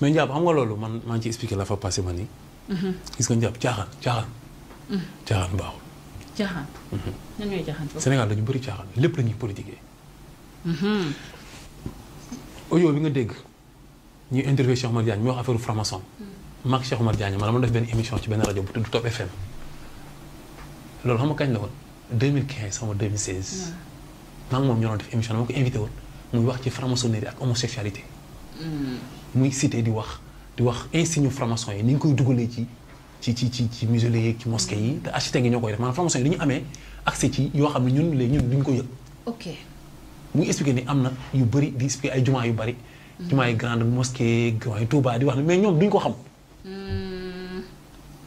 mais Ndiab xam nga loolu man maa ngi ci expliqué la fa passé ma nii. gis nga Ndiab caaxaan baaxul. caaxaan. ñan ñooy caaxaan foofu. Sénégal dañu bëri caaxaan lépp la ñuy politiquer. audio bi nga dégg ñuy interview Cheikh Oumar Diagne mi wax affaire franc-maçon. maag Cheikh Oumar Diagne ma dama def benn émission ci benn rajo bu tudd Top FM. loolu xam nga kañ la woon 2015 sama 2016. maa ngi moom ñoo doon def émission dama ko invité woon muy wax ci franc-maçonnerie ak homosexualité. muy cité di wax insigne franc-maçon yi ni ñu koy dugalee ci musulé yi ci mosquée yi te architecte yi ñoo koy def maanaam franc-maçon yi dañu amee accès ci yoo xam ne ñun duñ ko yëg. ok muy expliqué ni am na yu bëri di expliqué ay jumaa yu bëri. jumaa yi grande mosquée jumaa yi Touba di wax ne mais ñoom duñ ko xam.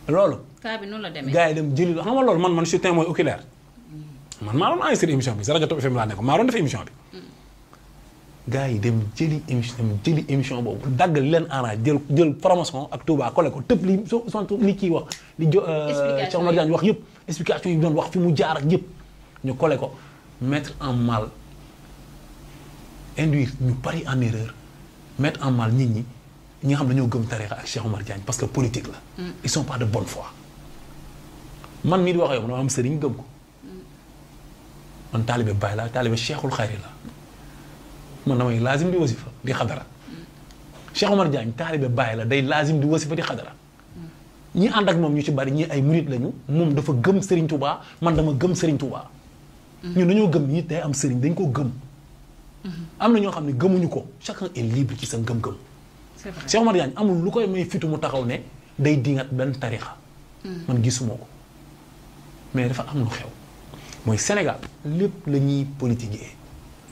loolu. cas bi noonu la demee gars yi dem jëli xam nga loolu man je suis témoin oculaire. man maa doon enregistré émission bi sa rajo Top FM laa nekkoon maa doon def émission bi. gars yi dem jëli émission boobu dagg leen arrangé jël promotion ak Touba collé ko tëb li li kii wax. li Cheikh Oumar Diagne wax yëpp explication yi doon wax fi mu jaar ak yëpp ñu collé ko mettre en mal induire ñu bari en erreur mettre en mal nit ñi nga xam dañoo gëm tarixa ak Cheikh Oumar Diagne parce que politique la. ils sont pas de bonne foi. man mii di wax yow dama am sëriñ gëm ko man taalibe Baay la taalibe Cheikhul Xayri la. man damay laazim di wasifa di xadara Cheikh Oumar Diagne taalibe Baay la day laazim di wasifa di xadara ñi ànd ak moom ñu ci bari ñi ay murit lañu moom dafa gëm Serigne Touba man dama gëm Serigne Touba. ñun dañoo gëm nit day am Serigne dañ ko gëm. am na ñoo xam ne gëmuñu ko chacun est libre ci sa ngëm-ngëm. c'est vrai Cheikh Oumar Diagne amul lu koy may fitu mu taxaw ne day dingat benn tarixa man gisuma ko mais dafa am lu xew mooy Sénégal lépp la ñuy politiquer.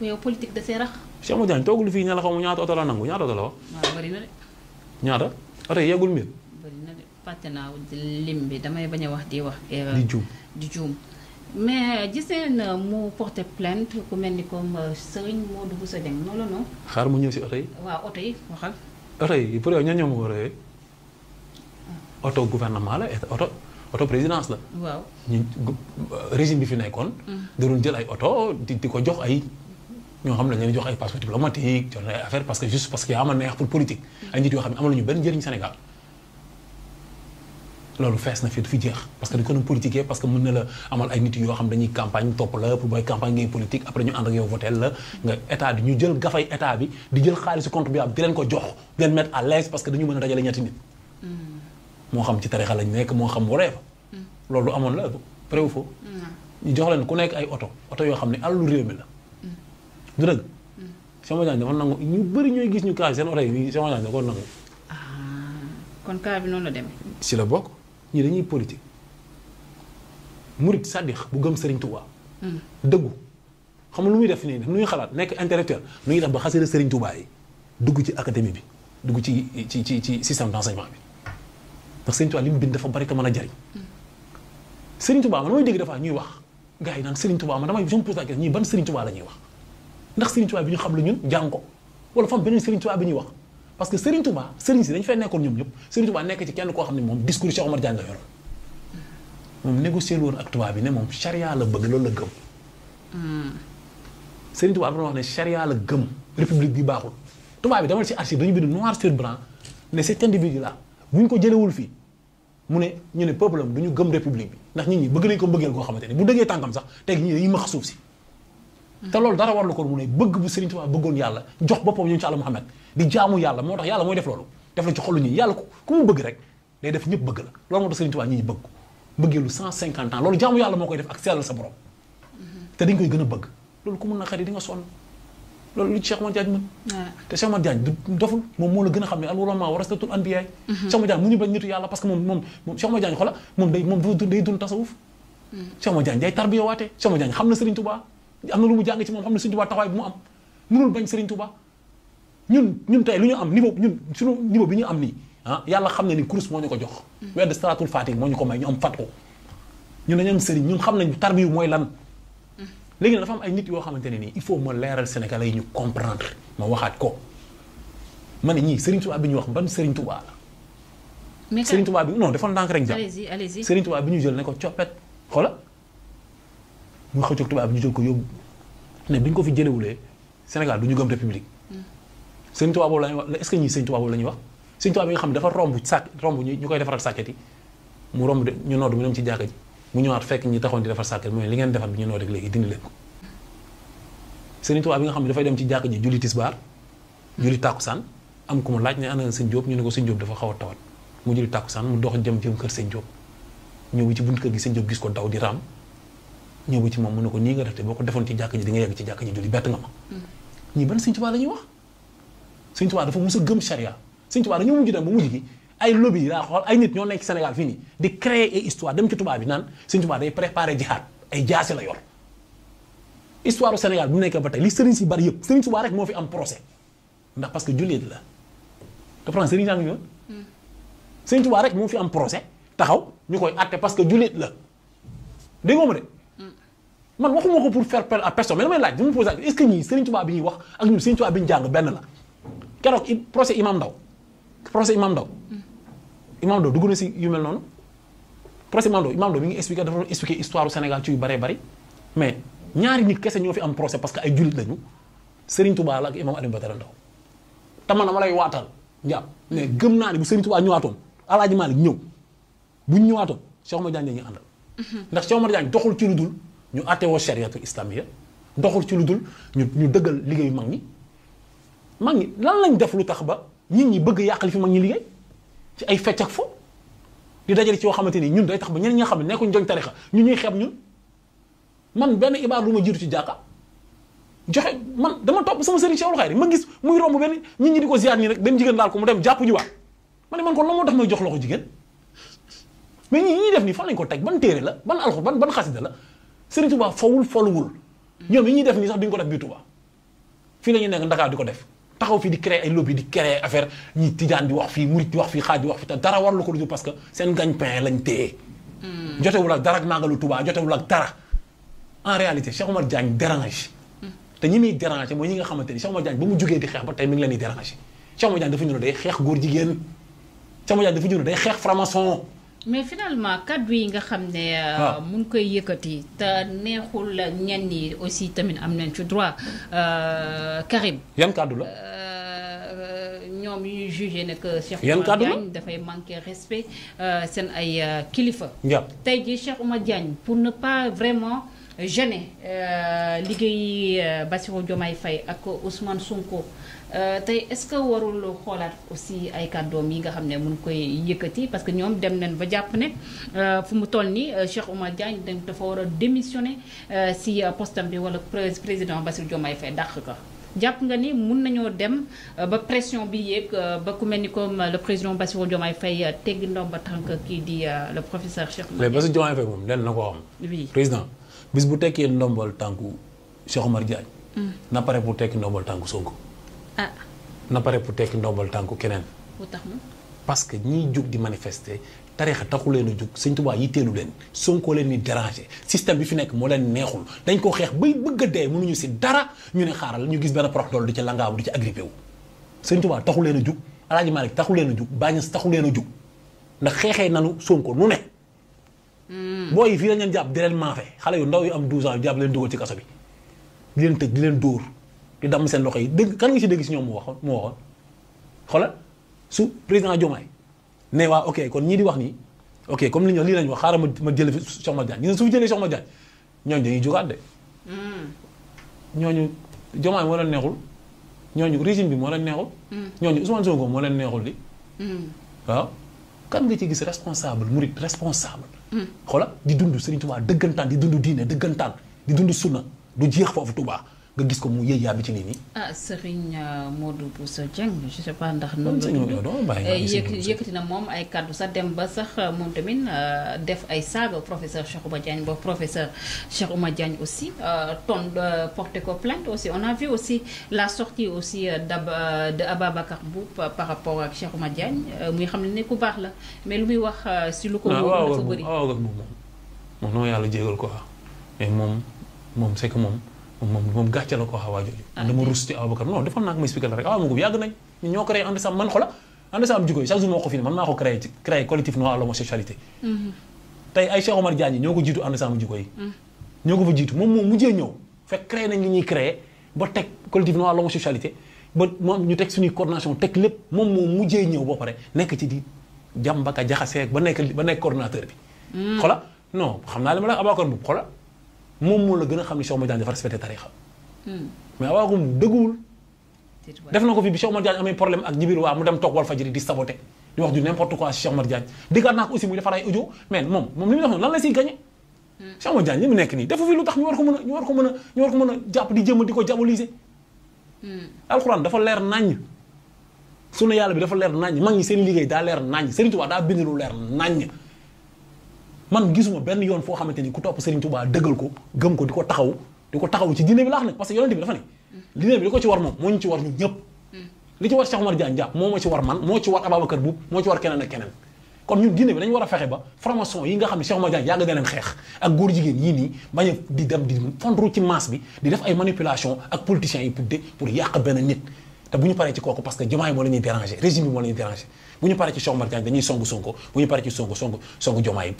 yow politique da see rax. Cheikh Oumar Diagne toogul fii ne la xaw ma ñaata oto la nangu ñaata oto la wax. waaw bëri na de. ñaata oto yi yeggul mbir. bëri na de fàtte naa lim bi damay bañ a wax di wax. di juum mais gis ngeen mu porté plainte ku mel ni comme Serigne Modou Bousso Dieng noonu la non. xaar mu ñëw si oto yi. waaw oto yi waxal. oto yi pour yow ñoo ñoo ma war a oto gouvernement la oto présidence la. waaw ñu régime bi fi nekkoon. da doon jël ay oto di ko jox ay. ñoo xam ne dañu leen jox ay passeport diplomatique jox ay affaire parce que juste parce que yaa ma neex pour politique. ay nit yoo xam ne amaluñu benn njëriñ Sénégal. loolu fees na fi du fi jeex parce que dañu ko doon politiquer parce que mën na la amal ay nit yoo xam dañuy campagne topp la pour booy campagne ngay politique après ñu ànd ak yow votel la nga état bi ñu jël gafay état bi di jël xaalisu compte bi am di leen ko jox di leen mettre à l'aise parce que dañu mën a dajale ñetti nit. moo xam ci tarixa lañ nekk moo xam waree fa. loolu amoon la pré ou faux. ñu jox leen ku nekk ay oto yoo xam ne alalu réew mi la. du dëgg. Cheikh Oumar Diagne dafa nangu ñu bëri ñooy gis ñu kaas seen oto yi Cheikh Oumar Diagne da ko nangu. kon cas bi noonu la demee. si la bokk ñi dañuy politique murit sàddix bu gëm Serigne Touba. dëggu xam nga lu muy def nii nu ñuy xalaat nekk intellectuel nu ñuy def ba xasee Serigne Touba yi dugg ci académie bi dugg ci système d'enseignement bi ndax Serigne Touba li mu bind dafa bari te mën a jariñ. Serigne Touba man mooy dégg dafa ñuy wax gars yi naan Serigne Touba man damay je me pose la question ñii ban Serigne Touba la ñuy wax ndax Serigne Touba bi ñu xam la ñun jàng ko wala fam beneen Serigne Touba bi ñuy wax. parce que Serigne Touba Serigne si dañu fay nekkoon ñoom ñëpp Serigne Touba nekk ci kenn koo xam ne moom discours Cheikh Oumar Diagne la yoroon moom négocier woon ak Touba bi ne moom charia la bëgg loolu la gëm. Serigne Touba dafa wax ne charia la gëm république bi baaxul Touba bi demal ci archive dañu bind noir sur blanc ne cet individu là bu ñu ko jëlewul fii mu ne ñu ne peuple am du ñu gëm république bi ndax nit ñi bëgg nañ ko bëggeel koo xamante ne bu dëggee tànkam sax teg ñi dañuy max suuf si. te loolu dara war lu ko mu ne bëgg bu Serigne Touba bëggoon yàlla jox boppam ñu ci Yàlla Muhammad di jaamu yàlla moo tax yàlla mooy def loolu def la ci xolu ñi yàlla ku mu bëgg rek day def ñëpp bëgg la loolu moo tax Serigne Touba ñi bëgg ko bëggeelu 150 ans loolu jaamu yàlla moo koy def ak sellal sa borom te dañ koy gën a bëgg loolu ku mun na xarit di nga sonn loolu lu Cheikh Oumar Diagne mën te Cheikh Oumar Diagne du doful moom moo la gën a xam ne al ulama warasatul anbiya Cheikh Oumar Diagne mu ñu bañ nitu yàlla parce que moom Cheikh Oumar Diagne xola moom day dund tasawuf Cheikh Oumar Diagne day tarbiya waate Cheikh Oumar Diagne xam na Serigne Touba am na lu mu jàng ci moom xam ne Serigne Touba taxawaay bu mu am mënul bañ Serigne Touba ñun tey lu ñu am niveau ñun suñu niveau bi ñu am nii yàlla xam ne ni kurus moo ñu ko jox wedd salaatul faatih moo ñu ko may ñu am fatko ñun dañu am sëriñ ñun xam nañ tarbiyu mooy lan léegi nag dafa am ay nit yoo xamante ne nii il faut ma leeral Sénégalais yi ñu comprendre ma waxaat ko ma ne ñii Serigne Touba bi ñu wax ban Serigne Touba la Serigne Touba bi non dafa ndànk rek jàpp allez-y Serigne Touba bi ñu jël ne ko coppet xoola mu xëccoog tubaab bi ñu jël ko yóbbu ne bi ñu ko fi jëlewulee Sénégal du ñu gëm république Serigne Touba boobu la ñuy wax est-ce que ñii Serigne Touba boobu la ñuy wax Sëñ Tuubaa bi nga xam ne dafa romb ñu koy defaral sàkket yi mu romb de ñu nodd mu dem ci jàkka ji mu ñëwaat fekk ñi taxoon di defar sàkket mu ne li ngeen defar bi ñu nodd rek léegi dindi leen ko. Sëriñ Tuubaa bi nga xam ne dafay dem ci jàkka ji julli tisbaar julli tàkkusaan am ku mu laaj ne ana Sëñ Jóob ñu ne ko Sëñ Jóob dafa xaw a tawat mu julli tàkkusaan mu dox jëm kër Sëñ Jóob ñëw bi ci buntu kër gi Sëñ Jóob gis ko daw di raam ñëw bi ci moom mu ne ko nii nga def te boo ko defoon ci jàkka ji di nga yegg ci jàkka ji julli bett nga ma ñii ban Sëñ Tuubaa la ñuy wax Sëñ Tuubaa dafa mos a gëm charia Sëñ Tuubaa dañoo mujj dem ba mujj gi ay lobby yi laa xool ay nit ñoo nekk Sénégal fii nii di créer ay histoire dem ci tubaab bi naan Sëñ Tuubaa day préparer jihaad ay jaase la yor histoire du Sénégal bu nekkee ba tey li sëriñ si bari yëpp Sëriñ Tuubaa rek moo fi am procès ndax parce que jullit la te pourtant sëriñ saa ngi ñëw Sëriñ Tuubaa rek moo fi am procès taxaw ñu koy àtte parce que jullit la dégg nga ma de man waxuma ko pour faire peur à personne mais damay laaj di ma posé est-ce que ñii Sëriñ Tuubaa bi ñuy wax ak ñun Sëriñ Tuubaa bi ñu jàng benn la keroog procès Imam Ndaw Imam Ndaw dugg na si yu mel noonu procès Imam Ndaw mi ngi expliqué dafa doon expliqué histoire du Sénégal ci yu bëree bëri mais ñaari nit kese ñoo fi am procès parce que ay jullit lañu Sëriñ Tuubaa la ak Imam Alioune Badara Ndaw te man dama lay waatal njàpp mais gëm naa ne bu Sëriñ Tuubaa ñëwaatoon Alaaji Maalik ñëw bu ñu ñëwaatoon Cheikh Oumar Diagne dañuy àndal ndax Cheikh Oumar Diagne doxul ci lu dul ñu attewoo chariatul islamiyya doxul ci lu dul ñu dëggal liggéeyu mag ñi lan lañ def lu tax ba nit ñi bëgg yàq li fi mag ñi liggéey ci ay fecc ak fo di dajale ci yoo xamante ni ñun day tax ba ñeneen ñi nga xam ne nekkuñ joñ tarixa ñu ñuy xeeb ñun man benn ibaar lu ma jiitu ci jàkka joxe man dama topp sama sëriñ Cheikhul Khayri ma gis muy romb benn nit ñi di ko ziar nii rek benn jigéen daal ko mu dem jàpp ji waat ma ne man kon la moo tax may jox loxo jigéen mais ñi def nii fan lañ ko teg ban téere la ban alxu ban xasida la Sëriñ Tuubaa fowul foluwul ñoom yi ñuy def nii sax duñ ko def biir Tuubaa fii la ñuy nekk Ndakaar di ko def taxaw fii di créer ay lobby di créer affaire ñi tijaan di wax fii murit di wax fii xaaj di wax fii te dara warlu ko lu parce que seen gagne-pain lañ téye jotewul ak dara ak màggalu Tuubaa jotewul ak dara en réalité Cheikh Oumar Diagne dérange te ñi muy déranger mooy ñi nga xamante ni Cheikh Oumar Diagne ba mu jógee di xeex ba tey mi ngi leen di déranger Cheikh Oumar Diagne dafa ñu ne day xeex góor jigéen Cheikh Oumar Diagne dafa ñu ne day xeex franc-maçon mais finalement kaddu yi nga xam ne mu ngi koy yëkkati te neexul ñenn ñi aussi tamit am nañ ci droit Karim yan kaddu la ñoom yu ñuy jugé ne que Cheikh Oumar Diagne dafay manquer respect seen ay kilifa tey jii Cheikh Oumar Diagne pour ne pas vraiment gêner liggéey Bassirou Diomaye Faye ak Ousmane Sonko tey est-ce que warul xoolaat aussi ay kàddoom yi nga xam ne mun koy yëkkati parce que ñoom dem nañ ba jàpp ne fu mu toll nii Cheikh Oumar Diagne dafa war a démissionner si postam bi wala président Bassirou Diomaye Faye dàq ko jàpp nga ni mun nañoo dem ba pression bi yéeg ba ku mel ni comme le président Bassirou Diomaye Faye teggi ndomba tànk kii di le professeur Cheikh Oumar Diagne. Bassirou Diomaye Faye moom lenn na koo xam. oui président bis bu tekkee ndombal tànku Cheikh Oumar Diagne. na pare pour tekki ndombal tànku Sonko. ah na pare pour tekki ndombal tànku keneen. bu tax mu parce que ñiy jug di manifester tarixa taxu leen a jug Sëñ Tuubaa yitteelu leen Sonko leen ni déranger système bi fi nekk moo leen neexul dañ ko xeex bay bëgg a dee mënuñu si dara ñu ne xaaral ñu gis benn prox dool di ci langaabu di ci agrippé wu. Sëñ Tuubaa taxu leen a jug Alaaji Maalik taxu leen a jug Baay Ñas taxu leen a jug ndax xeexee nanu Sonko nu ne. booy yi fii la ñu jàpp di leen maafe xale yu ndaw yu am 12 ans yu jàpp leen dugal ci kaso bi di leen tëj di leen dóor di damm seen loxo yi dégg kan nga si dégg si ñoom mu waxoon xoolal su président Diomaye ne waa ok kon ñii di wax nii ok comme li ñu lii lañ wax xaaral ma jëlee fi Cheikh Oumar Diagne gis nga su fi jëlee Cheikh Oumar Diagne ñooñu dañuy jógaat de. ñooñu Diomaye moo leen neexul ñooñu régime bi moo leen neexul. ñooñu Ousmane Sonko moo leen neexul di. waaw kan nga ci gis responsable murid responsable. xoolal di dund Serigne Touba dëggantaan di dund diine dëggantaan di dund sunna du jeex foofu Touba. nga gis ko mu yëy yàbbi ci lii nii. ah Serigne Modou Bousso Dieng je sais pas ndax noonu la yëkkati na moom ay kaddu sax dem ba sax moom tamit def ay saaga professeur Cheikh Oumar Diagne ba professeur Cheikh Oumar Diagne aussi porté ko plainte aussi on a vu aussi la sortie aussi de Ababacar Mboup par rapport ak Cheikh Oumar Diagne muy xam ne ku baax la mais lu muy wax si lu ko wóor dafa bëri. waaw moom noonu yàlla jégal ko mais moom c'est que moom gàcce la ko wax waa jooju. dama rus ci Ababacar non defal naa ko ma expliqué la rek ma ko yàgg nañ ñoo créé ànd sam man xola ànd sam jikko yi chaque jour moo ko fi ne man maa ko créé collectif non à l'homosexualité tey ay Cheikh Oumar Diagne ñoo ko jiitu ànd sam jikko yi ñoo ko fa jiitu moom mujjee ñëw fekk créé nañ li ñuy créé ba teg collectif non à l'homosexualité ba moom ñu teg suñuy coordination teg lépp moom moo mujjee ñëw ba pare nekk ci di jàmbaka jaxasee ba nekk coordinateur bi. xola non xam naa li ma la Ababacar Mboup xola moom moo la gën a xam ni Cheikh Oumar Diagne dafa respecté tarixa mais Ababacar Mboup dëgguwul. def na ko fi bi Cheikh Oumar Diagne amee problème ak Djibril Waa mu dem toog Walfadjri di saboté di wax du n'importe quoi si Cheikh Oumar Diagne déggaat naa ko aussi muy defar ay audio mais moom li muy def noonu lan la siy gagné. Cheikh Oumar Diagne li mu nekk nii dafa fi lu tax ñu war ko mën a jàpp di jëm di ko diaboliser. alxuraan dafa leer naññ. sunu yàlla bi dafa leer naññ mag ñi seen liggéey daa leer naññ Serigne Touba daa bind lu leer naññ. man gisuma benn yoon foo xamante ni ku topp Serigne Touba dëggal ko gëm ko di ko taxaw ci diine bi laax nag parce que yonent bi dafa ne. diine bi li ko ci war moom moo ñu ci war ñun ñëpp. li ci war Cheikh Oumar Diagne jàpp moo ma ci war man moo ci war Ababacar Mboup moo ci war keneen ak keneen kon ñun diine bi dañu war a fexe ba formation yi nga xam ne Cheikh Oumar Diagne yàgg na leen xeex ak góor jigéen yii nii bañ a di dem di fondru ci masse bi di def ay manipulation ak politiciens yi pour yàq benn nit te bu ñu paree ci kooku parce que Diomaye moo la ñuy déranger régime bi moo la ñuy déranger bu ñu paree ci Cheikh Oumar Diagne dañuy songu Sonko bu ñu paree ci songu Diomaye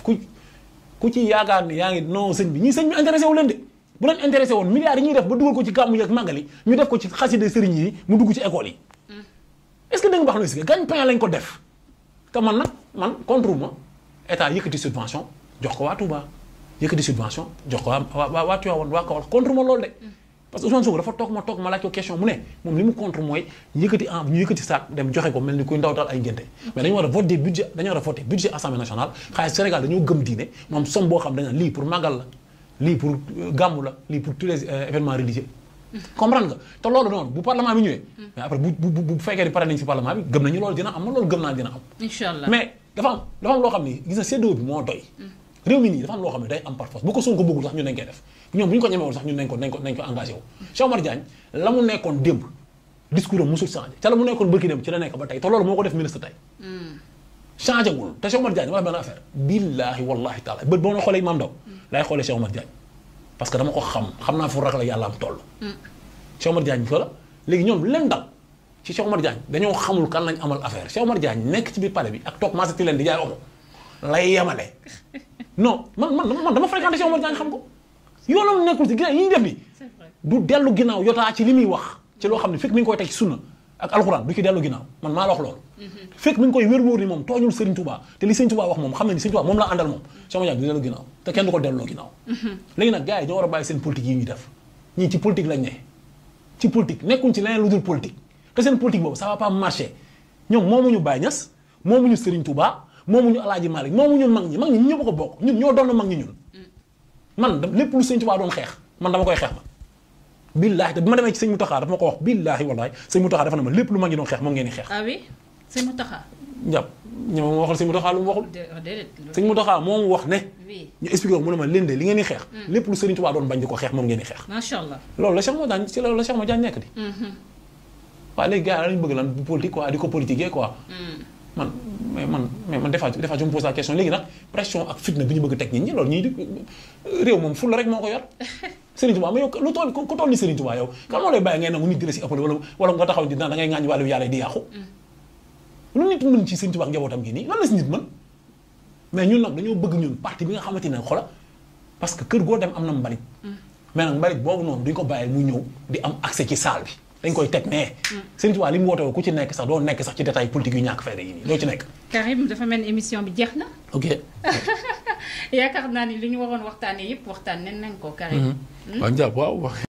ku ci yaakaar ni yaa ngi non sëñ bi ñii sëñ bi intéressé wu leen de bu leen intéressé woon milliards yi ñuy def ba dugal ko ci gàmmu yi ak màggal yi ñu def ko ci xaside sëriñ yi mu dugg ci école yi est-ce que da nga wax na si gagne-pain lañ ko def te man contre ma état yëkkati subvention jox ko waa Touba yëkkati subvention jox ko waa Tivaouane waa Kaolack contre ma loolu de parce que Ousmane Sonko dafa toog ma laaj ko question mu ne moom li mu contre mooy ñu yëkkati saak dem joxe ko mel ni kuy ndawtal ay ngénte mais dañu war a voter budget assemblée nationale xaalis Sénégal dañoo gëm diine moom somme boo xam dañ naan lii pour màggal la lii pour gàmmu la lii pour tous les événements religieux comprendre nga te loolu noonu bu parlement bi ñëwee mais après bu fekkee ni pare nañ si parlement bi gëm nañu loolu dina am man loolu gëm naa dina am inchallah mais dafa am loo xam ni gis na séddoo bi moo doy réew mi nii dafa am loo xam ne day am par force bu ko Sonko bëggul sax ñun nañ koy def ñoom bu ñu ko ñemewul sax ñun nañ ko engagé wu Cheikh Oumar Diagne la mu nekkoon démb discours am musul changé ca la mu nekkoon bërki démb ci la nekk ba tey te loolu moo ko def ministre tey changé wul te Cheikh Oumar Diagne wala benn affaire billaahi wallahi taala bët boo na xoolee Imam Ndaw laay xoolee Cheikh Oumar Diagne parce que dama ko xam naa fu rak la yàlla am toll Cheikh Oumar Diagne ko la léegi ñoom leen dal ci Cheikh Oumar Diagne dañoo xamul kan lañ amal affaire Cheikh Oumar Diagne nekk ci biir palais bi ak toog maasati leen di jaay omo lay yemale non man dama fréquenté Cheikh Oumar Diagne xam ko yoonam nekkul ci ginnaaw yi ñuy def ni du dellu ginnaaw yotaa ci li muy wax ci loo xam ne fekk mi ngi koy teg ci sunna ak alxuraan du ci dellu ginnaaw man maa la wax loolu fekk mi ngi koy wér-wóor ni moom tooñul Serigne Touba te li Serigne Touba wax moom xam na ni Serigne Touba moom la àndal moom Cheikh Oumar Diagne du dellu ginnaaw te kenn du ko delloo ginnaaw léegi nag gars yi ñoo war a bàyyi seen politique yi ñuy def ñii ci politique lañ ne ci politique nekkuñ ci leneen lu dul politique te seen politique boobu ça va pas marcher ñoom moomuñu Baye Niass moomuñu Serigne Touba moomuñu Alaaji Malick moomuñu mag ñi ñëpp ko bokk ñun ñoo doon mag ñi ñun man lépp lu Serigne Touba doon xeex man dama koy xeex ma billaahi te bi ma demee ci sëñ Mountakha dafa ma ko wax billaahi wallaahi sëñ Mountakha dafa ne ma lépp lu mag ñi doon xeex moom ngeen di xeex. ah oui sëñ Mountakha. njàpp ñoom moo waxal sëñ Mountakha lu mu waxul. sëñ Mountakha moom wax ne. ñu expliqué ko mu ne ma leen de li ngeen di xeex. lépp lu Serigne Touba doon bañ di ko xeex moom ngeen di xeex. macha allah loolu la Cheikh Oumar Diagne ci loolu la Cheikh Oumar Diagne nekk di. waaw léegi gars yi dañu bëgg lan politique quoi di ko politiquer quoi. man des fois je me pose la question léegi nag pression ak fitna bi ñu bëgg teg nit ñi loolu ñuy di réew moom ful la rek moo ko yor Serigne Touba mais yow lu toll ku toll ni Serigne Touba yow kan moo lay bàyyi ngay nangu nit di la si ëppale wala nga taxaw di naan da ngay ŋaañ wàllu yàlla di yàqu lu nit mën ci Serigne Touba ak njabootam gi nii lan la si nit mën mais ñun nag dañoo bëgg ñun parti bi nga xamante ne xola parce que kër goo dem am na mbalit mais nag mbalit boobu noonu duñ ko bàyyi mu ñëw di am accès ci salle bi dañ koy teg mais Serigne Touba li mu woote ku ci nekk sax doo nekk sax ci détail politique yu ñàkk fayda yi nii doo ci nekk Karim dafa mel ni émission bi jeex na ok yaakaar naa ni li ñu waroon waxtaanee yëpp waxtaan nañ ko Karim waaw njàpp waaw